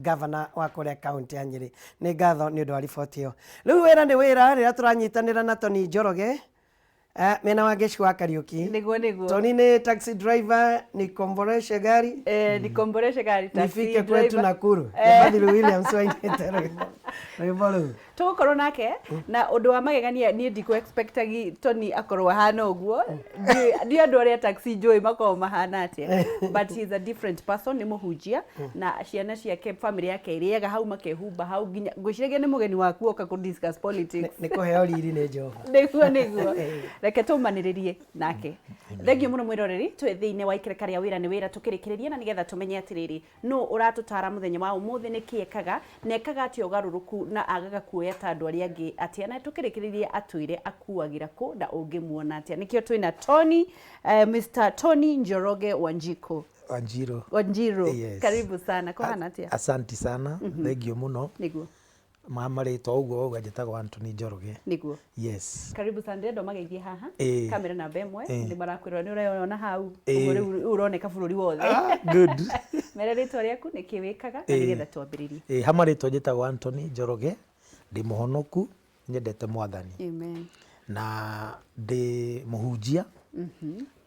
Gavana wa kũrĩa kaunti ya Nyĩrĩ. Nĩ ngatho nĩ ũndũ wa riboti ĩyo. Rĩu wĩra nĩ wĩra rĩrĩa tũranyitanĩra na Tony Njoroge mena wa Ngeci wa Kariuki. Nĩguo nĩguo. Tony nĩ taxi driver, nikomboreshe gari. Nikomboreshe gari taxi nifike kwetu driver. Nakuru. Nĩ Fadhili Williams wainĩte rwĩmbo rwĩmbo rũu. Tũgũkorwo nake na ũndũ wa magegania niĩ ndikũ expectagi Tony akorwo ahana ũguo. Ndiũĩ andũ arĩa taxi njũĩ makoragwo mahana atĩa, but he is a different person. Nĩ mũhunjia na ciana ciake, family yake ĩrĩaga hau, makehumba hau, nginya ngwĩciragia nĩ mũgeni waku oka kũ discuss politics. Nĩ kũheo riri nĩ Jehova. Nĩguo. Reke tũmanĩrĩrie nake. Thengiũ mũno mwĩroreri, twĩ thĩinĩ wa ikereka rĩa wĩra nĩ wĩra tũkĩrĩkĩrĩria na nĩgetha tũmenye atĩrĩrĩ, nũ ũratũtara mũthenya wa ũmũthĩ, nĩ kĩ ekaga na ekaga atĩa ũgarũrũku na agaga kuoya ta andũ arĩa angĩ atĩa, na tũkĩrĩkĩrĩria atwĩre akuagĩra kũ na ũngĩmuona atĩa. Nĩkĩo twĩna Tony, Mr. Tony Njoroge Wanjiku. Wanjiru. Wanjiru. Yes. Karibu sana. Kũhana atĩa? Asanti sana. Thengiũ mũno. Nĩguo. Ma marĩtwa ũguo wauga njĩtagwo Anthony Njoroge. Nĩguo. Yes. Karibu sana. Ndĩrenda ũmageithie haha. Ĩĩ. Kamera namba ĩmwe. Ĩĩ. Nĩ marakwĩrora, nĩ ũreyona hau. Ĩĩ. Ũguo rĩu ũroneka bũrũri wothe. Ah, good. Mere rĩtwa rĩaku, nĩ kĩ wĩkaga na nĩgetha twambĩrĩrie. Ĩĩ, ha marĩtwa njĩtagwo Anthony Njoroge, ndĩ mũhonoku, nyendete Mwathani. Amen. Na ndĩ mũhunjia,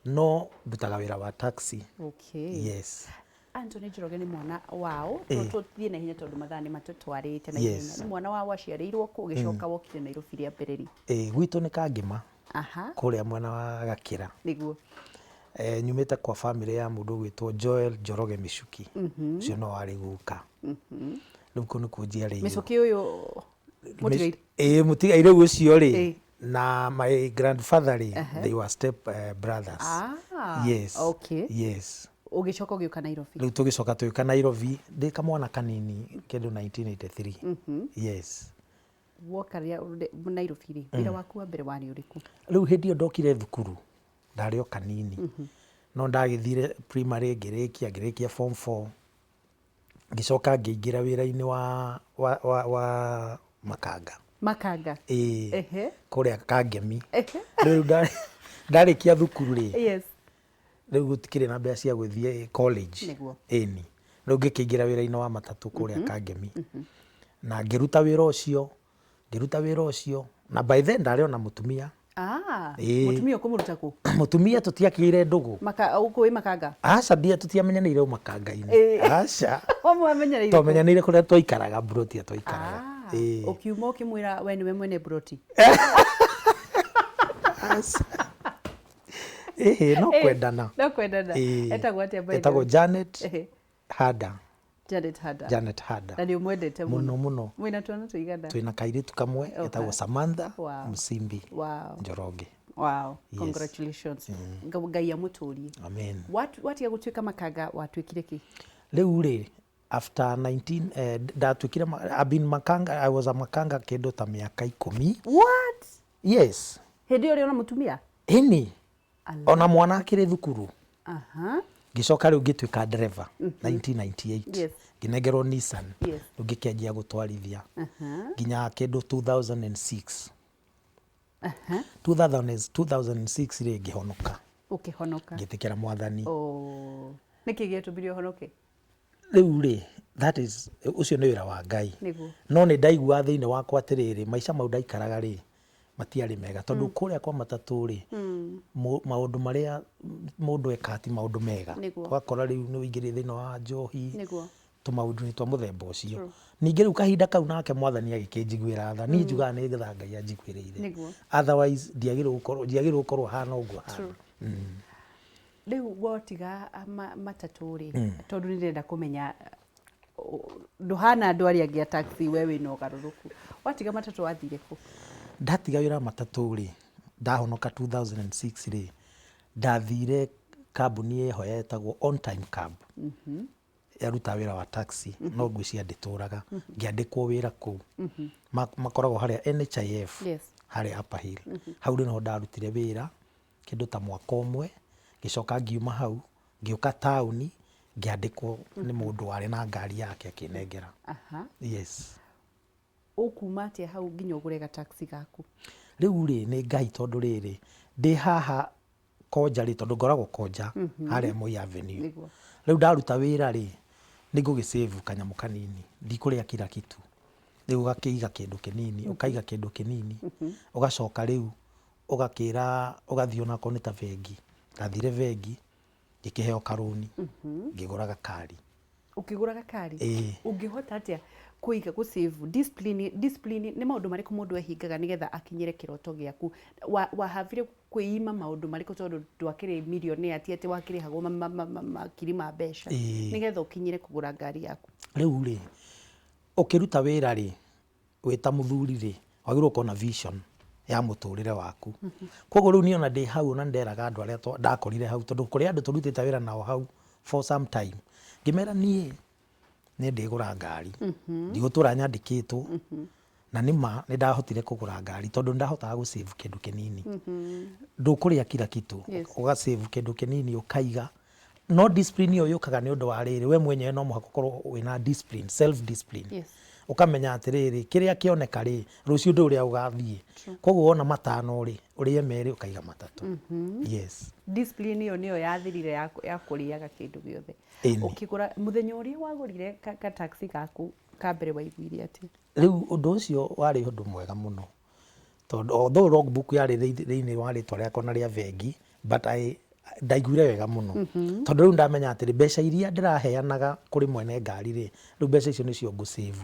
no ndutaga wĩra wa taxi. Okay. Yes. Anthony Njoroge nĩ mwana wao. Ĩĩ. Tũthiĩ na ihenya tondũ mathaa nĩ matũtwarĩte na ihenya. Nĩ mwana wao, aciarĩirwo kũ, ũgĩcoka wokire Nairobi rĩa mbere rĩ? Ĩĩ, gwitũ nĩ Kangĩma. Kũrĩa mwena wa Gakĩra. Nĩguo. Nyumĩte kwa family ya mũndũ ũgwĩtwo Joel Njoroge Mĩcuki. Ũcio no warĩ guka. Rĩu kũu nĩkuo njiarĩirwo. Mĩcuki ũyũ mũtigairĩ? Ĩĩ, mũtigairĩ rĩu ũcio rĩ, na my grandfather rĩ, they were step brothers. Ah, Yes. okay. Yes. Ũgĩcoka ũgĩũka Nairobi? Rĩu tũgĩcoka tũgĩũka Nairobi ndĩ kamwana kanini kĩndũ 1983. Yes. Woka rĩa Nairobi rĩ, wĩra waku wa mbere warĩ ũrĩkũ? Rĩu hĩndĩ ĩyo ndokire thukuru ndarĩ o kanini, no ndagĩthire primary ngĩrĩkia, ngĩrĩkia form 4, ngĩcoka ngĩingĩra wĩra-inĩ wa makanga. Makanga? Ĩĩ. Kũrĩa Kangemi. Rĩu ndarĩkia thukuru rĩ, rĩu gũtikĩrĩ na mbeca cia gũthiĩ college. Nĩguo. Ĩni. Rĩu ngĩkĩingĩra wĩra-inĩ wa matatũ kũrĩa Kangemi. Na ngĩruta wĩra ũcio, ngĩruta wĩra ũcio, na by then ndarĩ ona mũtumia. Ah, Ĩĩ. Mũtumia ũkũmũruta kũ? Mũtumia tũtiakĩire ndũgũ. Maka ũkũ wĩ makanga? Aca, ndia tũtiamenyanĩire ũmakanga-inĩ. Aca. Wamenyanĩire kũ? Twamenyanĩire kũrĩa twaikaraga, mburoti ĩrĩa twaikaraga. Ah, Ĩĩ. Ũkiuma ũkĩmwĩra we nĩwe mwene mburoti? Aca. Ĩhĩ, no kwendana. No kwendana. Ĩĩ. Etagwo atĩa by the way? Etagwo Janet Hada. Janet Hada. Janet Hada. Na nĩ ũmwendete mũno? Mũno mũno. Mwĩna twana tũigana? Twĩna kairĩtu kamwe getagwo Samantha Msimbi Njoroge. Wow. Yes. Congratulations. Ngai amũtũrie. Amen. Watiga gũtuĩka makanga watuĩkire kĩ? Rĩu rĩ, after 19 ndatuĩkire I've been makanga, I was a makanga kĩndũ ta mĩaka 10. What? Yes. Hĩndĩ ĩyo ũrĩ ona mũtumia? Ĩni. Ona mwana akĩrĩ thukuru. Ngĩcoka rĩu ngĩtuĩka ndereba 1998. Ngĩnengerwo Nissan. Rĩu ngĩkĩanjia gũtwarithia nginya kĩndũ 2006. 2006 rĩ, ngĩhonoka. Ũkĩhonoka. Ngĩtĩkĩra Mwathani. Oh. Nĩkĩ gĩatũmire ũhonoke? Rĩu rĩ, that is, ũcio nĩ wĩra wa Ngai. Nĩguo. No nĩ ndaiguaga thĩinĩ wakwa atĩrĩrĩ, maica mau ndaikaraga rĩ, matiarĩ mega. Tondũ kũrĩa kwa matatũ rĩ, maũndũ marĩa mũndũ ekaga ti maũndũ mega. Nĩguo. Ũgakora rĩu nĩ ũingĩrire thĩinĩ wa njohi, Nĩguo. tũmaũndũ-inĩ twa mũthemba ũcio. Ningĩ rĩu kahinda kau nake Mwathani agĩkĩnjiguĩra tha. Niĩ njugaga nĩ tha Ngai anjiguĩrĩire. Nĩguo. Otherwise ndiagĩrĩirwo gũkorwo, ndiagĩrĩirwo gũkorwo hana ũguo hana. Rĩu wotiga matatũ rĩ, tondũ nĩ ndĩrenda kũmenya ndũhana andũ arĩa angĩ a taxi, we wĩna ũgarũrũku. Watiga matatũ wathire kũ? Ndatiga wĩra wa matatũ rĩ, ndahonoka 2006 rĩ, ndathire kambuni ĩho yetagwo On Time Cab. Yarutaga wĩra wa taxi, no ngwĩciria ndĩtũraga. Ngĩandĩkwo wĩra kũu. Makoragwo harĩa NHIF, harĩa Upper Hill. Hau rĩ nĩho ndarutire wĩra kĩndũ ta mwaka ũmwe, ngĩcoka ngiuma hau, ngĩũka taũni, ngĩandĩkwo nĩ mũndũ warĩ na ngari yake akĩnengera. Yes. Ũkuma atĩa hau nginya ũgũre ga taxi gaku? Rĩu rĩ, nĩ Ngai tondũ rĩrĩ, ndĩ haha Konja rĩ, tondũ ngoragwo Konja, harĩa Moi Avenue. Nĩguo. Rĩu ndaruta wĩra rĩ, Nĩ ngũgĩ save kanyamũ kanini, ndikũrĩa kila kitu. Rĩu ũgakĩiga kĩndũ kĩnini, ũkaiga kĩndũ kĩnini, ũgacoka rĩu ũgakĩra, ũgathiĩ onakorwo nĩ ta bengi. Ndathire bengi, ngĩkĩheo karũni, ngĩgũra gakari. Ũkĩgũra gakari? Ĩĩ. Ũngĩhota atĩa kũiga gũ save discipline, discipline nĩ maũndũ marĩkũ mũndũ ehingaga nĩgetha akinyĩre kĩroto gĩaku? Wahavire kwĩima maũndũ marĩkũ tondũ ndwakĩrĩ millionaire, ti atĩ wakĩrĩhagwo makiri ma mbeca, nĩgetha ũkinyĩre kũgũra ngari yaku? Rĩu rĩ, ũkĩruta wĩra rĩ, wĩ ta mũthuri rĩ, wagĩrĩirwo gũkorwo na vision ya mũtũrĩre waku. Koguo rĩu niĩ ona ndĩ hau ona nĩnderaga andũ arĩa ndakorire hau, tondũ kũrĩ andũ tũrutĩte wĩra nao hau for some time, ngĩmera niĩ nĩ ndĩgũra ngari, ndigũtũra nyandĩkĩtwo, na nĩ ma nĩ ndahotire kũgũra ngari tondũ nĩ ndahotaga gũ save kĩndũ kĩnini. Ndũkũrĩa kila kitu, ũga save kĩndũ kĩnini ũkaiga, no discipline ĩyo yũkaga nĩ ũndũ wa rĩrĩ, we mwenyewe no mũhaka ũkorwo wĩna discipline, self discipline. Ũkamenya atĩrĩrĩ, kĩrĩa kĩoneka rĩ, rũciũ ndũĩ ũrĩa ũgathiĩ. Koguo wona matano rĩ, ũrĩe merĩ ũkaiga matatũ. Yes. Discipline ĩyo nĩyo yathirire ya kũrĩaga kĩndũ gĩothe. Ũkĩgũra, mũthenya ũrĩa wagũrire ka taxi gaku ka mbere waiguire atĩa? Rĩu ũndũ ũcio warĩ ũndũ mwega mũno, tondũ although logbook yarĩ thĩinĩ wa rĩtwa rĩakwa na rĩa bengi, but I ndaiguire wega mũno, tondũ rĩu ndamenya atĩrĩ, mbeca iria ndĩraheanaga kũrĩ mwene ngari rĩ, rĩu mbeca icio nĩcio ngũ save.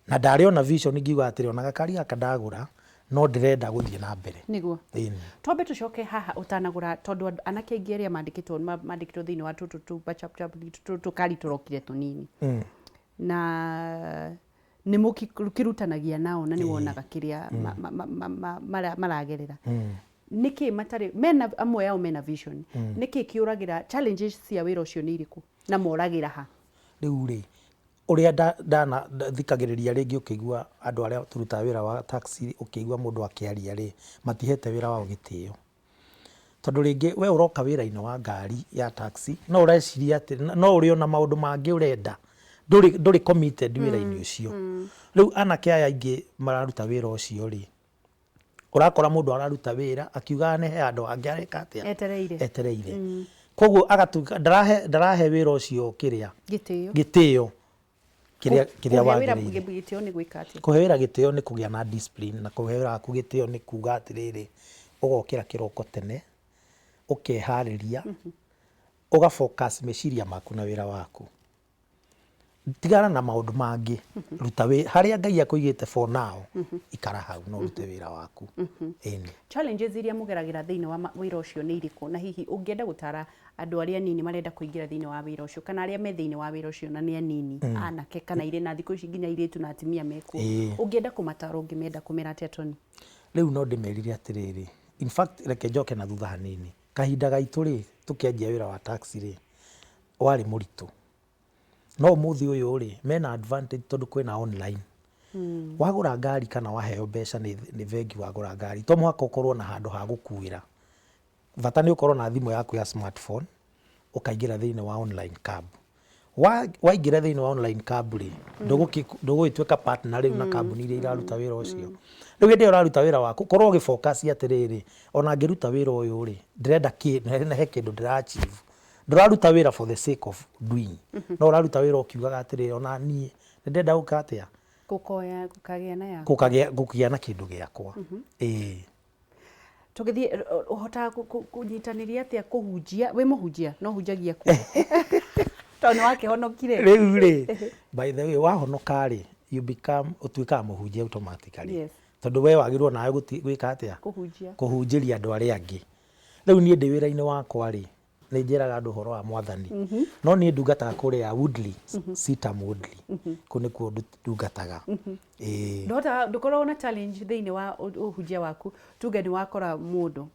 Na ndarĩ ona vision ngiuga atĩrĩ, ona gakari gaka ndagũra, no ndĩrenda gũthiĩ na mbere. Nĩguo. Ĩni. Twambe tũcoke haha ũtanagũra, tondũ anake aingĩ arĩa mandĩkĩtwo thĩinĩ wa tũtũ tũkari tũrokire tũnini. Na nĩ mũkĩrutanagia nao na nĩ wonaga kĩrĩa maragerera. Nĩkĩ matarĩ mena, amwe ao mena vision, nĩkĩ kĩũragĩra? Challenges cia wĩra ũcio nĩ irĩkũ na moragĩra ha? Rĩu rĩ, ũrĩa thikagĩrĩria rĩngĩ ũkĩigua andũ arĩa tũrutaga wĩra wa taxi, ũkĩigua mũndũ akĩaria rĩ, matihete wĩra wao gĩtĩo. Tondũ rĩngĩ we ũroka wĩra-inĩ wa ngari ya taxi, no ũreciria atĩ no ũrĩ ona maũndũ mangĩ ũrenda, ndũrĩ committed wĩra-inĩ ũcio. Rĩu anake aya aingĩ mararuta wĩra ũcio rĩ, ũrakora mũndũ araruta wĩra akiugaga nĩ he handũ hangĩ areka atĩa? Etereire. Etereire. Koguo agatuĩka ndarahe wĩra ũcio kĩrĩa? Gĩtĩo. Gĩtĩo kĩrĩa Kũhe wĩra wagĩrĩire. Gĩtĩo nĩ gwĩka atĩa? Kũhe wĩra gĩtĩo nĩ kũgĩa na discipline, na kũhe wĩra waku gĩtĩo nĩ kuga atĩrĩrĩ, ũgokĩra kĩroko tene, ũkeharĩria, ũga focus meciria maku na wĩra waku. Tigana na maũndũ mangĩ, ruta wĩ harĩa Ngai akũigĩte for now, ikara hau na ũrute wĩra waku. Ĩni. Challenges iria mũgeragĩra thĩinĩ wa wĩra ũcio nĩ irĩkũ, na hihi ũngĩenda gũtara andũ arĩa anini marenda kũingĩra thĩinĩ wa wĩra ũcio, kana arĩa me thĩinĩ wa wĩra ũcio na nĩ anini, anake kana irĩ, na thikũ ici nginya airĩtu na atumia mekuo, ũngĩenda kũmatara, ũngĩmenda kũmera atĩa, Tony? Rĩu no ndĩmerire atĩrĩrĩ, in fact reke njoke na thutha hanini. Kahinda gaitũ rĩ, tũkĩanjia wĩra wa taxi rĩ, warĩ mũritũ. No ũmũthĩ ũyũ rĩ, mena advantage tondũ kwĩna online. Wagũra ngari kana waheo mbeca nĩ bengi wagũra ngari, to mũhaka ũkorwo na handũ ha gũkuĩra. Bata nĩ ũkorwo na thimũ yaku ya smartphone, ũkaingĩra thĩinĩ wa online cab. Waingĩra thĩinĩ wa online cab rĩ, ndũgũgĩtuĩka partner rĩu na kambuni iria iraruta wĩra ũcio. Rĩu hĩndĩ ĩyo ũraruta wĩra waku, korwo ũgĩ focus atĩrĩrĩ, ona ngĩruta wĩra ũyũ rĩ, ndĩrenda kĩ, he kĩndũ ndĩra achieve. Ndũraruta wĩra for the sake of doing. No ũraruta wĩra ũkiugaga atĩrĩrĩ, ona niĩ nĩ ndĩrenda gũka atĩa? Gũkoya, gũkagĩa na yakwa. Gũkagĩa na kĩndũ gĩakwa. Ĩĩ. Tũgĩthiĩ, ũhotaga kũnyitanĩria atĩa kũhunjia? Wĩ mũhunjia? No hunjagia kũ? Tondũ nĩ wakĩhonokire. Rĩu rĩ, by the way, wahonoka rĩ, you become, ũtuĩkaga mũhunjia automatically. Tondũ we wagĩrĩirwo nawe gwĩka atĩa? Kũhunjia. Kũhunjĩria andũ arĩa angĩ. Rĩu niĩ ndĩ wĩra-inĩ wakwa rĩ, nĩ njĩraga andũ ũhoro wa Mwathani. No niĩ ndungataga kũrĩa Woodley, CITAM Woodley. Kũu nĩkuo ndungataga. Ĩĩ. Ndũhotaga, ndũkoragwo na challenge thĩinĩ wa ũhunjia waku, tuge nĩ wakora mũndũ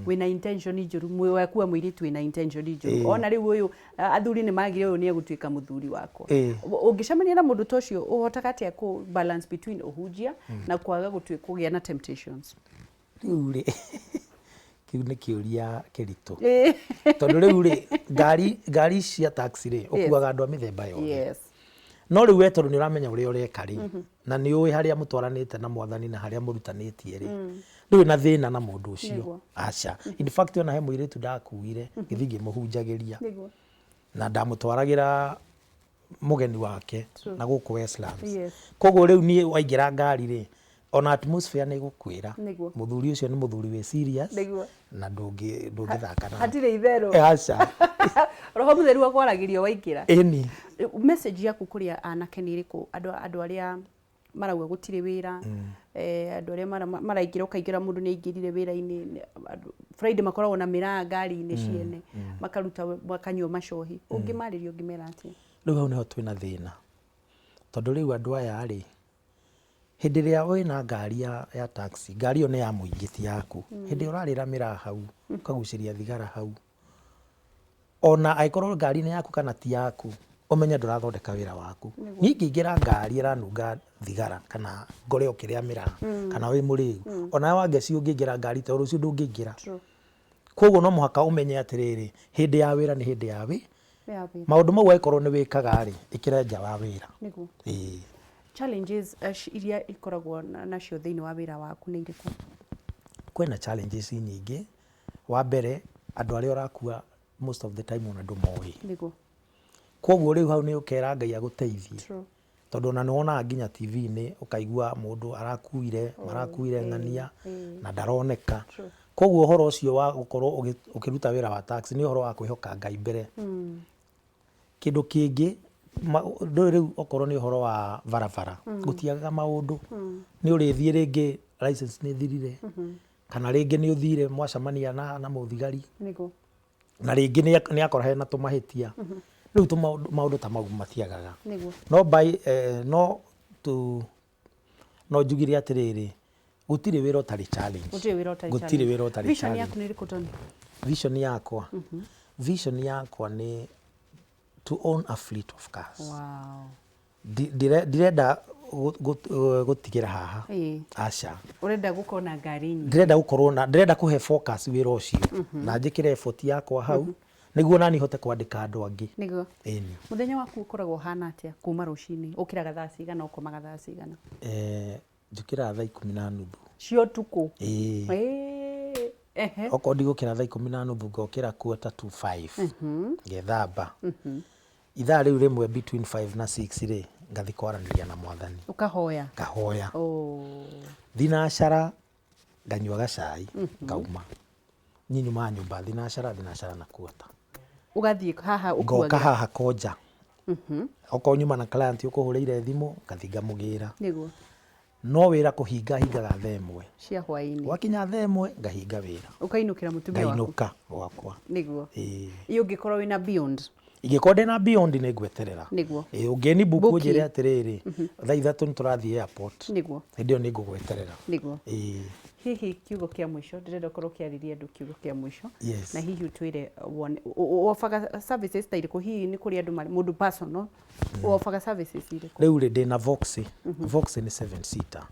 wĩna intention njũru, wakua mũirĩtu wĩna intention njũru, ona rĩu ũyũ athuri nĩ magire, ũyũ nĩ egũtuĩka mũthuri wakwa. Ũngĩcemania na mũndũ ta ũcio, ũhotaga atĩa kũ balance between ũhunjia na kwaga kũgĩa na temptations? Rĩu rĩ, kĩu nĩ kĩũria kĩritũ. Tondũ rĩu rĩ, ngari cia taxi rĩ, ũkuaga andũ a mĩthemba yothe. No rĩu we tondũ nĩ ũramenya ũrĩa ũreka rĩ, na nĩ ũĩ harĩa mũtwaranĩte na Mwathani na harĩa mũrutanĩtie rĩ, ndũrĩ na thĩna na mũndũ ũcio. Aca. In fact ona he mũirĩtu ndakuire, ngĩthiĩ ngĩmũhunjagĩria. Na ndamũtwaragĩra Mũgeni wake na gũkũ Westlands. Koguo rĩu niĩ waingĩra ngari rĩ, ona atmosphere nĩ ĩgũkwĩra mũthuri ũcio nĩ mũthuri wĩ serious na ndũngĩthaka nake. Hatirĩ itherũ. Aca. Roho Mũtheru akwaragĩria waingĩra. Ĩni. Message yaku kũrĩ anake nĩ ĩrĩkũ? Andũ arĩa marauga gũtirĩ wĩra, andũ arĩa maraingĩra ũkaingĩra mũndũ nĩ aingĩrire wĩra-inĩ, Friday makoragwo na mĩraa ngari-inĩ ciene, makaruta makanyua macohi. Ũngĩmarĩria ũngĩmera atĩa? Rĩu hau nĩho twĩna thĩna, tondũ rĩu andũ aya rĩ, hĩndĩ ĩrĩa wĩna ngari ya taxi, ngari ĩyo nĩ ya mũingĩ ti yaku. Hĩndĩ ĩrĩa ũrarĩra mĩraa hau, ũkagucĩria thigara hau, ona angĩkorwo ngari nĩ yaku kana ti yaku, ũmenye ndũrathondeka wĩra waku. Niĩ ingĩingĩra ngari ĩranunga thigara kana ngore ũkĩrĩa mĩraa kana wĩ mũrĩu, onawe Wangeci ũngĩingĩra ngari ta ĩyo rũciũ ndũngĩingĩra. Koguo no mũhaka ũmenye atĩrĩrĩ, hĩndĩ ya wĩra nĩ hĩndĩ ya wĩra. Maũndũ mau angĩkorwo nĩ wĩkaga rĩ, ĩkĩra nja wa wĩra. Ĩĩ. Challenges iria ikoragwo nacio thĩinĩ wa wĩra waku nĩ irĩkũ? Kwĩna challenges nyingĩ. Wa mbere, andũ arĩa ũrakua most of the time ona ndũmoĩ. Koguo rĩu hau nĩ ũkera Ngai agũteithie. Tondũ ona nĩ wonaga nginya TV-inĩ ũkaigua mũndũ arakuire, marakuire ng'ania na ndaroneka. Koguo ũhoro ũcio wa gũkorwo ũkĩruta wĩra wa taxi nĩ ũhoro wa kwĩhoka Ngai mbere. Kĩndũ kĩngĩ, ndũĩ rĩu okorwo nĩ ũhoro wa barabara, gũtiagaga maũndũ. Nĩ ũrĩthiĩ rĩngĩ license nĩ ĩthirire, kana rĩngĩ nĩ ũthire mwacemania na mũthigari. Na rĩngĩ nĩ akora hena tũmahĩtia. Rĩu maũndũ ta mau matiagaga. No by no tu no njugire atĩrĩrĩ, gũtirĩ wĩra ũtarĩ challenge. Gũtirĩ wĩra ũtarĩ Gũtirĩ wĩra ũtarĩ Vision challenge. yaku nĩ ĩrĩkũ, Tony? Vision yakwa? Vision yakwa nĩ to own a fleet of cars. Ndirenda gũtigĩra haha. Aca. Ũrenda gũkorwo na ngari nyingĩ. Ndĩrenda gũkorwo na, ndĩrenda kũhe focus wĩra ũcio na njĩkĩre effort yakwa hau nĩguo nani hote kwandĩka andũ angĩ. Ĩni. Mũthenya waku ũkoragwo ũhana atĩa kuma rũcinĩ? Ũkĩraga thaa cigana, ũkomaga thaa cigana? Njũkĩraga thaa 10:30. Cia ũtukũ? Ĩĩ. Ehe. Okorwo ndigũkĩra thaa 10:30 ngokĩra 4:45. Ngethamba. Ithaa rĩu rĩmwe between 5 na 6 rĩ, ngathiĩ kwaranĩria na Mwathani. Ũkahoya? Ngahoya. Thinacara, nganyua gacai, ngauma. Niĩ nyumaga nyũmba thinacara, thinacara na quarter. Ũgathiĩ haha Ngoka ũkuagĩra? Haha konja. Okorwo nyuma na client ũkũhũrĩire thimũ, ngathiĩ ngamũgĩra. No wĩra kũhinga hingaga thaa 1. Cia hwaĩ-inĩ. Gwakinya thaa 1 ngahinga wĩra. Ũkainũkĩra mũtumia waku? Ngainũka gwakwa. Ĩĩ. Ĩ ũngĩkorwo wĩna beyond? Ingĩkorwo ndĩna beyond nĩ ngweterera. Ĩĩ, ũngĩni book Booking. ũnjĩre atĩrĩrĩ, thaa 3 nĩ tũrathiĩ airport. Hĩndĩ ĩyo nĩ ngũgweterera. Ĩĩ. Hihi kiugo kĩa mũico, ndĩrenda ũkorwo ũkĩarĩria andũ kiugo kĩa mũico. Na hihi ũtwĩre wone, wobaga services ta irĩkũ? Hihi nĩ kũrĩ andũ marĩ, mũndũ personal, wobaga services irĩkũ? Rĩu rĩ, ndĩna Voxy. Voxy nĩ 7 seater.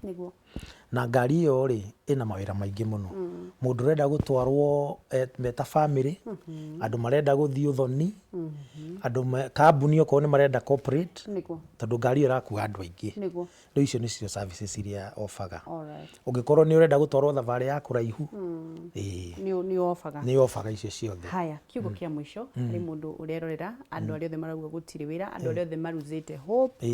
Na ngari ĩyo rĩ, ĩna mawĩra maingĩ mũno. Mũndũ ũrenda gũtwarwo meta family, andũ marenda gũthiĩ ũthoni, andũ kambuni okorwo nĩ marenda corporate, tondũ ngari ĩyo ĩrakua andũ aingĩ. Rĩu icio nĩcio services iria obaga. Ũngĩkorwo nĩ ũrenda gũtwarwo thabarĩ ya kũraihu, ĩĩ. Nĩ obaga. Nĩ obaga icio ciothe. Haya, kiugo kĩa mũico harĩ mũndũ ũrerorera, andũ arĩa othe marauga gũtirĩ wĩra, andũ arĩa othe maruzĩte hope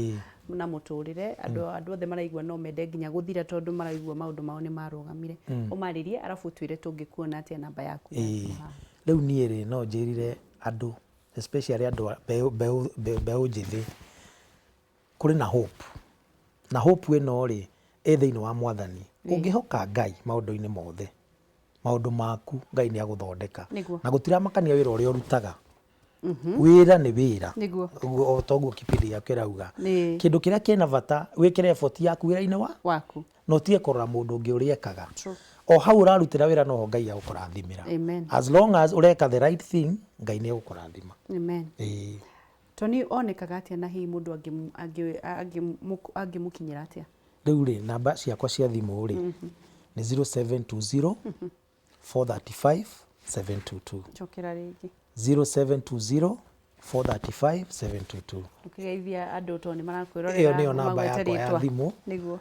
na mũtũrĩre, andũ othe maraigua no mende nginya gũthira tondũ maraigua maũndũ mao nĩ marũgamire. Ũmarĩrie arabu ũtwĩre tũngĩkuona atĩa namba yaku ya thimũ haha. Rĩu niĩ rĩ, no njĩrire andũ, especially andũ a mbeũ njĩthĩ, kũrĩ na hope. Na hope ĩno rĩ, ĩ thĩinĩ wa Mwathani. Ũngĩhoka Ngai maũndũ-inĩ mothe, maũndũ maku Ngai nĩ agũthondeka. Na gũtiramakania wĩra ũrĩa ũrutaga. Wĩra nĩ wĩra. Ũguo, o ta ũguo kipindi gĩaku kĩrauga. Kĩndũ kĩrĩa kĩna bata, wĩkĩre effort yaku wĩra-inĩ waku. Na ũtige kũrora mũndũ ũngĩ ũrĩa ekaga. O hau ũrarutĩra wĩra noho Ngai agũkũrathimĩra. As long as ũreka the right thing, Ngai nĩ egũkũrathima. Ĩĩ. Tony onekaga atĩa na hihi mũndũ angĩmũkinyĩra atĩa? Rĩu rĩ, namba ciakwa cia thimũ rĩ, nĩ 0720 435 722. Cokera rĩngĩ. 0720 435 722. Ũkĩgeithia andũ tondũ nĩ marakwĩrorera. Ĩyo nĩyo namba ũmagwete yakwa ya rĩtwa. Thimũ. Nĩguo.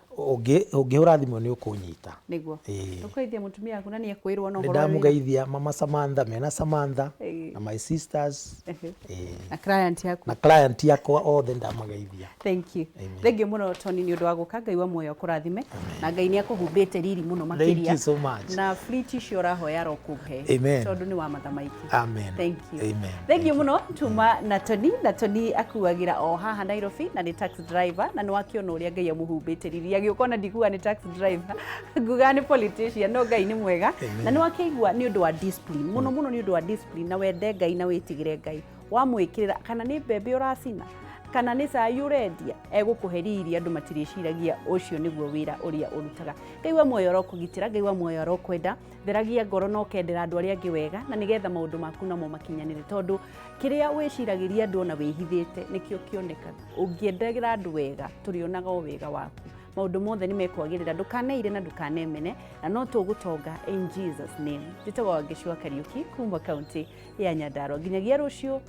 Ũngĩhũra thimũ nĩ ũkũnyita. Nĩguo. Ĩĩ. Ũkũgeithia mũtumia waku na nĩ ekwĩrwo na Nĩ ũhoro wa wĩra. ndamũgeithia mama Samantha, mena Samantha na my sisters. Ĩĩ. Na client yaku. Na client yakwa othe ndamageithia. Thank you. Amen. Thank you mũno Tony nĩ ũndũ wa gũka. Ngai wa muoyo akũrathime na Ngai nĩ akũhumbĩte riri mũno Thank makĩria. you so much. Na fleet icio ũrahoya arokũhe. Amen. Tondũ nĩ wa matha maingĩ. Amen. Thank you. Amen. Thank you mũno tuma na Tony, na Tony akuagĩra o haha Nairobi na nĩ taxi driver, na nĩ wakĩona ũrĩa Ngai amũhumbĩte riri. Agĩũka ona ndikuga nĩ taxi driver, nguga nĩ politician, no Ngai nĩ mwega. Amen. Na nĩ wakĩigua nĩ ũndũ wa discipline mũno mũno, nĩ ũndũ wa discipline na wende Ngai na wĩtigĩre Ngai, wamwĩkĩrĩra kana nĩ mbembe ũracina kana nĩ cai ũrendia, egũkũhe riri, andũ matirĩciragia ũcio nĩguo wĩra ũrĩa ũrutaga. Ngai wa muoyo arokũgitĩra, Ngai wa muoyo arokwenda. Theragia ngoro na ũkendera andũ arĩa angĩ wega, na nĩgetha maũndũ maku namo makinyanĩre, tondũ kĩrĩa wĩciragĩria andũ ona wĩhithĩte nĩkĩo kĩonekaga. Ũngĩendera andũ wega, tũrĩonaga o wega waku, maũndũ mothe nĩ mekwagĩrĩra. Ndũkaneire na ndũkanemene, na no tũgũtonga in Jesus name. Njĩtagwo Wangeci Kariũki kuma kaunti ya Nyandarua. Nginyagia rũciũ,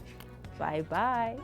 bye bye.